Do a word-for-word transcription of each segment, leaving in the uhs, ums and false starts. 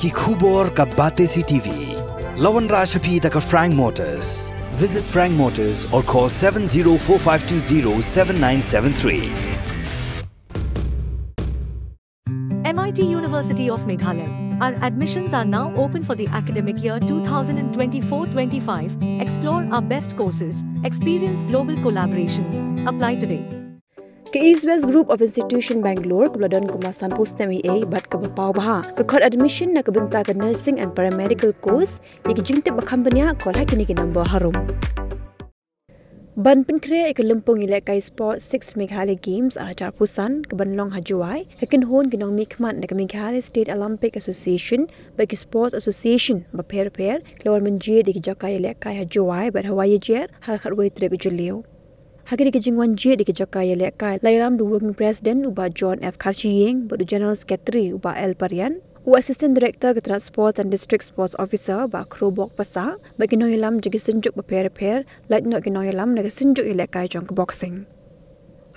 Ki khubor ka Batesi T V. La wanrah sha phi da ka Frank Motors. Visit Frank Motors or call seven zero four five two zero seven nine seven three. M I T University of Meghalaya. Our admissions are now open for the academic year two thousand twenty-four twenty-five. Explore our best courses, experience global collaborations. Apply today. Ka East West Group of Institution Bangalore, kaba la don kumba sanphew snem eiei bad kaba paw bha, ka khot admission na ka bynta ka nursing and paramedical course. Ïa ki jingtip ba kham bniah, call ha kine ki number harum. Ban pynkhreh ïa ka lympung ïalehkai sports sixth Meghalaya Games ar hajar arphew san, kaban long ha Jowai, ka kynhun ki nongmihkhmat na ka Meghalaya State Olympic Association bad ki sports association bapher bapher ki la wan ban jied ïa ki jaka ïalehkai ha Jowai bad ha Wahiajer ha ka khatwei tarik u Jylliew. Ha kine ki jingwan jied ïa ki jaka ïalehkai la ïalam da u Working President u Bah John F Kharshiying bad u General Secretary u Bah L Parian, u Assistant Director ka tnat Sports and District Sports Officer Bah Khrobok Passah bad ki nongïalam jong ki synjuk bapher bapher, lait noh ki nongïalam na ka synjuk ïalehkai jong ka boxing.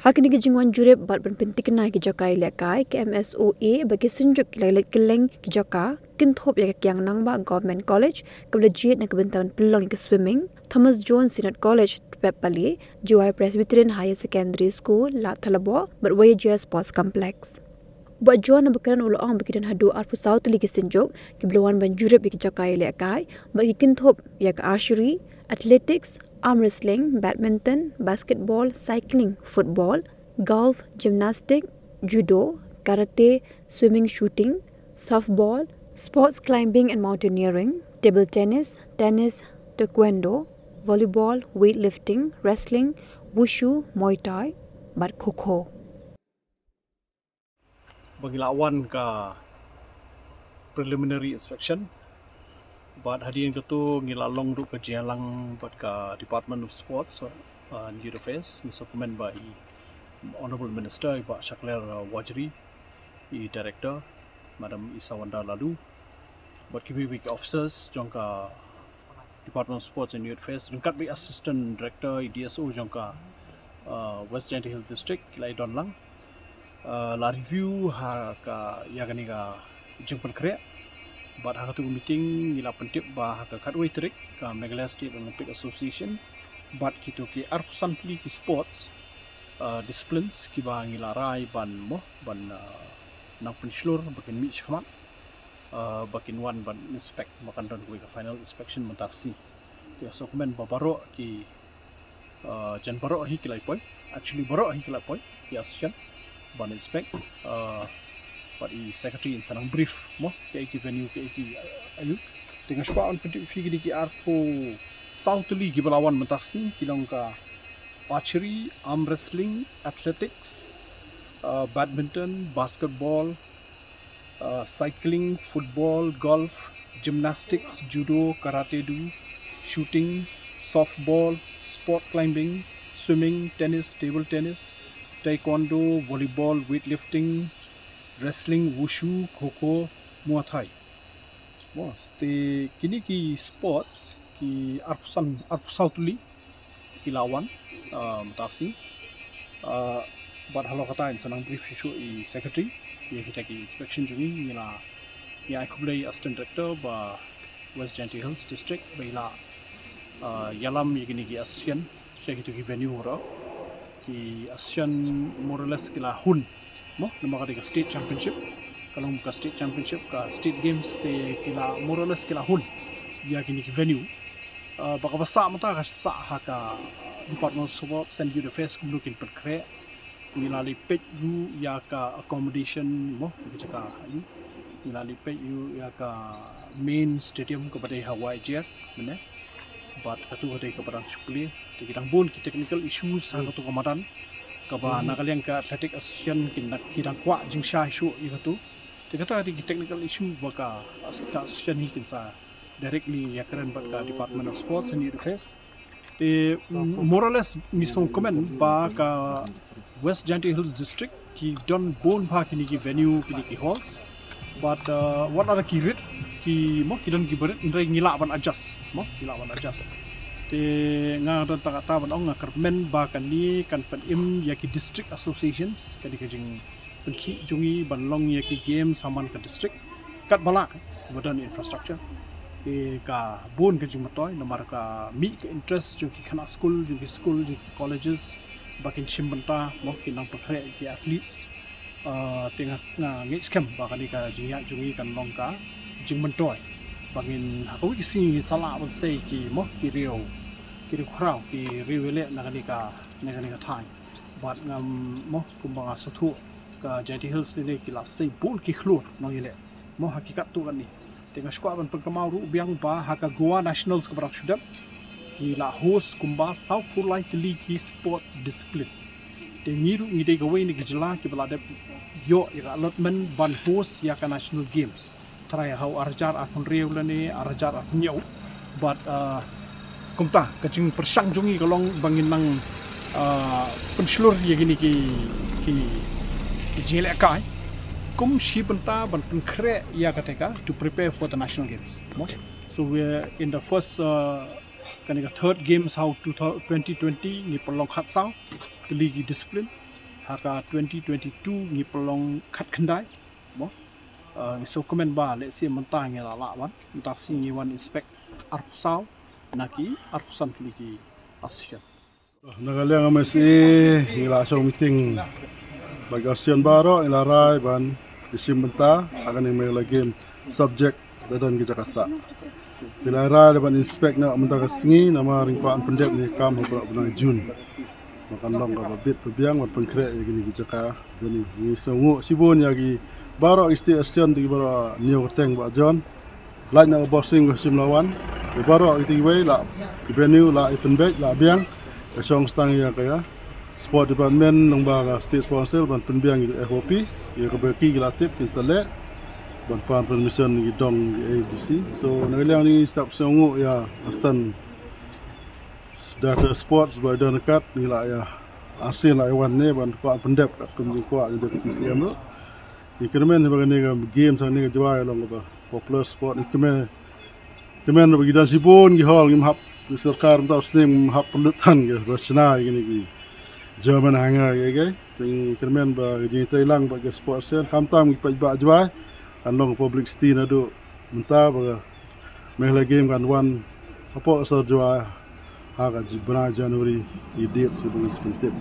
Ha kine ki jingwan jurip bad ban pynthikna ïa ki jaka ïalehkai, ka M S O A bad ki synjuk ki la leit kylleng ki jaka, kynthup ïa ka Kiang Nangbah Government College kaba la jied na ka bynta ban pynlong ïa ka swimming, Thomas Jones Synod College Tpep Pale, Jowai Presbyterian Higher Secondary School Ladthadlaboh bad Wahiajer Sports Complex. U Bah John F Kharshiying u la ong ba ki don haduh arphew saw tylli ki synjuk kiba la wan ban jurip ïa ki jaka ïalehkai bad ki kynthup ïa ka archery, athletics, arm wrestling, badminton, basketball, cycling, football, golf, gymnastic, judo, karate, swimming, shooting, softball, sports climbing and mountaineering, table tennis, tennis, taekwondo, volleyball, weightlifting, wrestling, wushu, muay thai bad kho kho. Ba ngi la wan ka preliminary inspection bad hadien katu ngi la long ruh ka jingïalang bad ka Department of Sports and Youth Affairs, ngi sngewkmen ba i Honourable Minister i Bah Shakliar Warjri, i Director Madam Isawanda Laloo bad kiwei kiwei ki officers jong ka Department of Sports and Youth Affairs ryngkat bad i Assistant Director, i D S O jong ka West Jaintia Hills District ki la ïadon lang, la review ha ka ïa kane ka jingpynkhreh. Bad ha katu ka meeting ngi la pyntip ba ha ka khatwei tarik ka Meghalaya State Olympic Association bad kito ki arphew san tylli ki sports disciplines kiba ngi la rai ban mo ban nang pynshlur ba kin mih shakhmat, ba kin wan ban inspect, ba kan don kawei ka final inspection mynta ka sngi. Te sngewkmen ba baroh ki jan baroh hi ki la poi, actually baroh hi ki la poi ki association ban inspect. Bad i secretary in sa nang brief mo kaei ki venue, kaei ki aïu. Te nga shu kwah ban pyntip ïa phi kine ki arphew saw tylli kiba la wan mynta ka sngi ki long ka archery, arm wrestling, athletics, badminton, basketball, cycling, football, golf, gymnastics, judo, karate do, shooting, softball, sport climbing, swimming, tennis, table tennis, taekwondo, volleyball, weightlifting, wrestling, wushu, kho kho, muay thai. Te kine ki sports ki arphew san, arphew saw tylli ki la wan mynta ka sngi. Bad halor kata in sa nang brief shuh shuh i secretary ïa kita ki inspection jong ngi. Ngi la, ngi ai khublei Assistant Director ba West Jaintia Hills District ba i la ïalam ïa kine ki association sha kito ki venue ruh. Ki association more or less ki la hun mo, namar ka dei ka state championship, ka long ka state championship, ka state games, te ki la more or less ki la hun ïa kine ki venue. Ba kaba sah mynta ka sah ha ka Department of Sports and Youth Affairs kumno kin pynkhreh. Ngi la leit peit ruh ïa ka accommodation mo, ïa ka jaka aïu. Ngi la leit peit ruh ïa ka main stadium kaba dei ha Wahiajer mynne. Bad katu ka dei kaba dang shu plie. Te ki dang bun ki technical issues ha katu ka madan kaba na ka liang ka Athletic Association ki dang kwah jingshai shuh ïa katu. Te kata ka dei ki technical issue ba ka, ka association hi kin sa directly ïakren bad ka Department of Sports and Youth Affairs. Te more or less ngi sngewkmen ba ka West Jaintia Hills District ki don bun bha kine ki venue, kine ki halls. Bad wat la ki rit ki mo, ki don kiba rit, hynrei ngi lah ban adjust mo, ngi lah ban adjust. Te nga don tang katta ban ong, nga kyrmen ba kane kan pynim ïa ki district associations, kane ka jingpynkhih jong ngi ban long ïa ki games ha man ka district. Katba lah Modern infrastructure. Ki ka bun ka jingmyntoi, namar ka mih ka interest jong ki khynnah skul, jong ki skul, jong ki colleges, ba kin shim bynta, mo, ki nang pynkhreh ki athletes. Uh, te nga, nga ngeit skhem ba kane ka jingïaid jong ngi kan long ka jingmyntoi. Ba ngin ha kawei ka sngi ngin sa lah ban sei ki, mo, ki riew, ki riew khraw, ki riew ïaleh na kane ka, na kane ka thaiñ. Bad ngam, mo, kumba nga sngewthuh ka Jaintia Hills ne ne ki la sei bun ki khlur nongïaleh. Mo, ha ki katto katne. Te nga sngewkwah ban pynkynmaw ruh biang ba ha ka Goa Nationals kaba dang shu dep, ki la host kumba sawphew lai tylli ki sport discipline. Te ngi ruh ngi dei kawei na ki jylla kiba la dep ïoh ïa ka allotment ban host ïa ka National Games. Trai ha u ar hajar arphew hynriew lane ar hajar arphew hynñiew. Bad, uh, kumta ka jingpyrshang jong ngi ka long ba ngin nang, uh, pynshlur ïa kine ki, ki, ki jingïalehkai kum shi bynta ban pynkhreh ïa kata ka to prepare for the National Games. Mo? So we're in the first, uh, kane ka third games ha u two thousand, twenty twenty ngi pynlong khatsaw tylli ki discipline. Ha ka twenty twenty-two ngi pynlong khatkhyndai. Mo? Uh, ngi sngewkmen ba lehse mynta ngi la lah wan, mynta shi ngi wan inspect arphew saw na ki arphew san tylli ki association. Na ka liang M S A ngi la shong meeting bad ki association baroh, ngi la rai ban ïashim bynta ha kane ka Meghalaya Game subject da don ki jaka sah. Te la rai ban inspect na mynta ka sngi, namar ngi kwah pyndep ne kam ha u bnai June. Ba kan long kaba bit ba biang ban pynkhreh ïa kine ki jaka. Ngi sngewnguh shibun ïa ki baroh ki state association, ki baroh, hynñiew kyrteng ba jon. Lait na ka Boxing ka shim la wan. Ki baroh ki, kiwei la ki venue la ïa pynbeit la biang. Ka shong sdang ïa ka, ïa Sport Department lyngba ka State Sports Council ban pynbiang ïa ka F O P, ïa kaba ki, ki la tip kin sa leh ban pan permission ki dong ki A B C. So na ka liang ngi stap sngewnguh ïa Aston Director Sports ba don kat, ngi la ïa arsien la ïa wan ne ban kwah pyndep katkum jingkwah jong Deputy C M ruh. Ngi kyrmen ba kane ka games, kane ka Jowai long kaba popular sport. Ngi kyrmen, kyrmen ba ki don shibun ki hall, ngim hap, ki sorkar mynta u snem ngim hap pynlut than ki ba shna ïa kine ki German hangar ïa ki. Te ngi kyrmen ba ka jingtreilang bad ka sport sien, khamtam ki paidbah Jowai, kan long publicity naduh mynta ba ka Meghalaya Game kan wan hapoh sor Jowai ha ka bnai January, ki date kiba ngi sa pyntip.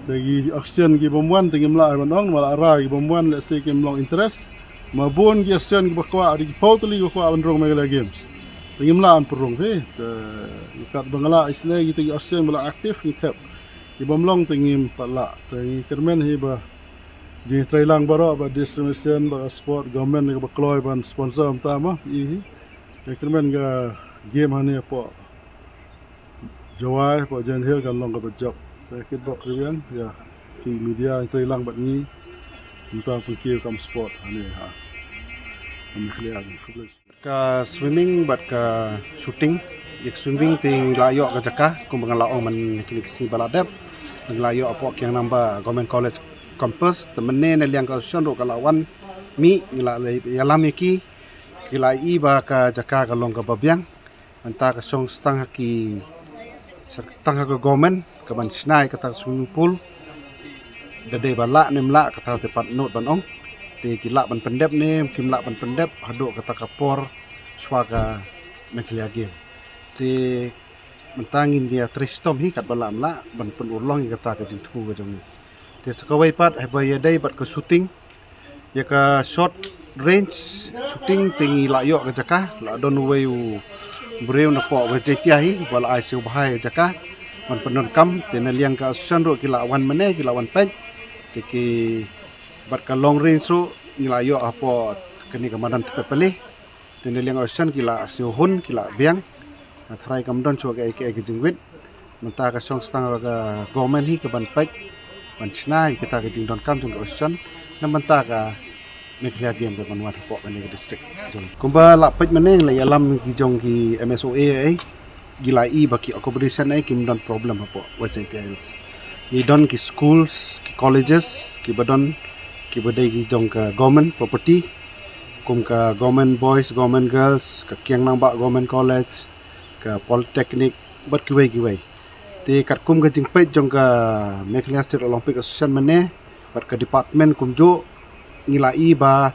Te ki association ki bym wan te ngim lah ban ong, ma la rai ki bym wan, lehse kim long interest. Ma bun ki association kiba kwah, ki phew tylli kiba kwah ban rung Meghalaya Games. Te ngim lah ban pynrung phi. Te katba nga lah isynei kita ki association ba la active ngi thep. Ki bym long te ngim pat lah. Te ngi kyrmen hi ba jingtreilang baroh bad district mission bad sport, government kaba kloi ban sponsor mynta ma i hi. Ngi kyrmen ka game hangne hapoh Jowai, hapoh Jaintia Hills kan long kaba jop. Te kitbok rwiang ïa ki media treilang bad ngi mynta pynkiew kam sport hangne ha Meghalaya. Ka swimming bad ka shooting. Ïa ka swimming te ngi la ïoh ka jaka kumba nga la ong man kine ki sngi ba la dep. Ngi la ïoh hapoh Kiang Nangbah Government College campus. Te mynne na liang ka association ruh ka la wan mih, ngi la ïalam ïa ki, ki la ïohi ba ka jaka ka long kaba biang. Mynta ka shong sdang ha ki, sdang ha ka government kaban shna ïa kata ka swimming pool. Da dei ba lah ne ym lah kata te pat nud ban ong. Te ki lah ban pyndep ne kim lah ban pyndep haduh kata ka por shuwa ka Meghalaya Game. Te mynta ngin ïa trei shitom hi katba lah ym lah ban pynurlong ïa kata ka jingthmu ka jong ngi. Te sa kawei pat haba ïadei bad ka shooting, ïa ka short range shooting te ngi la ïoh ka jaka, la don uwei u briew napoh West Jaintia hi ba la ai sngewbha ïa ka jaka ban pyndonkam. Te na liang ka association ruh ki la wan mynne, ki la wan peit. Te ki, bad ka long range ruh ngi la ïoh hapoh kane ka madan Thepehpalih. Te na liang association ki la sngewhun, ki la biang. Nga tharai kam don shuh kaei kaei ka jingwit. Mynta ka shong sdang ka government hi kaban peit ban shna ïa kata ka jingdonkam jong ka association na bynta ka Meghalaya Game kaban wan hapoh kane ka district jong. Kumba la peit mynne, la ïalam ki jong ki M S O A ei, ki la ïohi ba ki accommodation ei kim don problem hapoh West Jaintia Hills. Ki don ki schools, ki colleges kiba don, kiba dei ki jong ka government property, kum ka Government Boys, Government Girls, ka Kiang Nangbah Government College, ka Polytechnic bad kiwei kiwei. Te katkum ka jingpeit jong ka Meghalaya State Olympic Association mynne bad ka department kumjuh, ngi la ïohi ba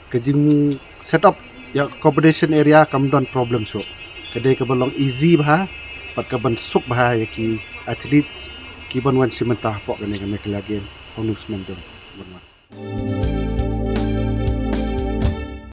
ka jing set up Ïa competition area kam don problem shuh. Ka dei kaba long easy bha bad kaban suk bha ïa ki athletes kiban wan shim bynta hapoh kane ka Meghalaya Game. Hong nym smen jong ban wan.